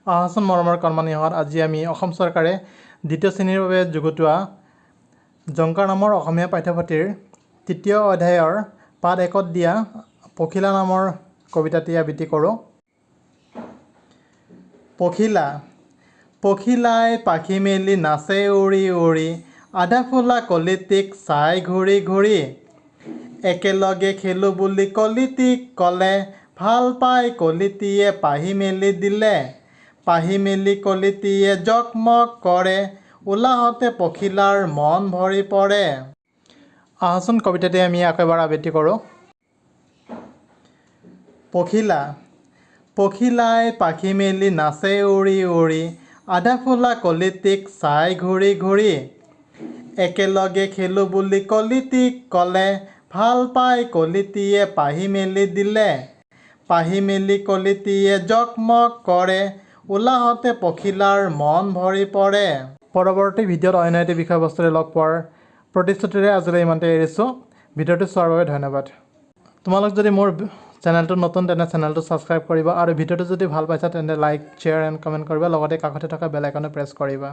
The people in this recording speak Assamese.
আহাচোন মৰমৰ কণমানিহঁত, আজি আমি অসম চৰকাৰে দ্বিতীয় শ্ৰেণীৰ বাবে যুগুতোৱা জংকাৰ নামৰ অসমীয়া পাঠ্যপুথিৰ তৃতীয় অধ্যায়ৰ পাঠ একত দিয়া পখিলা নামৰ কবিতাটি আবৃত্তি কৰোঁ। পখিলা। পখিলাই পাখি মেলি নাচে উৰি উৰি, আধা ফুলা কলিটিক চাই ঘূৰি ঘূৰি। একেলগে খেলোঁ বুলি কলিটিক ক'লে, ভাল পাই কলিটিয়ে পাহি মেলি দিলে। পাহি মেলি কলিটিয়ে জকমক কৰে, উলাহতে পখিলাৰ মন ভৰি পৰে। আহাচোন, কবিতাটি আমি আকৌ এবাৰ আবৃত্তি কৰোঁ। পখিলা। পখিলাই পাখি মেলি নাচে উৰি উৰি, আধা ফুলা কলিটিক চাই ঘূৰি ঘূৰি। একেলগে খেলোঁ বুলি কলিটিক ক'লে, ভাল পাই কলিটিয়ে পাহি মেলি দিলে। পাহি মেলি কলিটিয়ে জকমক কৰে, উলাহতে পখিলাৰ মন ভৰি পৰে। পৰৱৰ্তী ভিডিঅ'ত অন্য এটি বিষয়বস্তুৰে লগ পোৱাৰ প্ৰতিশ্ৰুতিৰে আজিলৈ ইমানতে এৰিছোঁ। ভিডিঅ'টো চোৱাৰ বাবে ধন্যবাদ। তোমালোক যদি মোৰ চেনেলটো নতুন, তেনে চেনেলটো ছাবস্ক্ৰাইব কৰিবা আৰু ভিডিঅ'টো যদি ভাল পাইছা, তেন্তে লাইক, শ্বেয়াৰ এণ্ড কমেণ্ট কৰিবা। লগতে কাষতে থকা বেল আইকনো প্ৰেছ কৰিবা।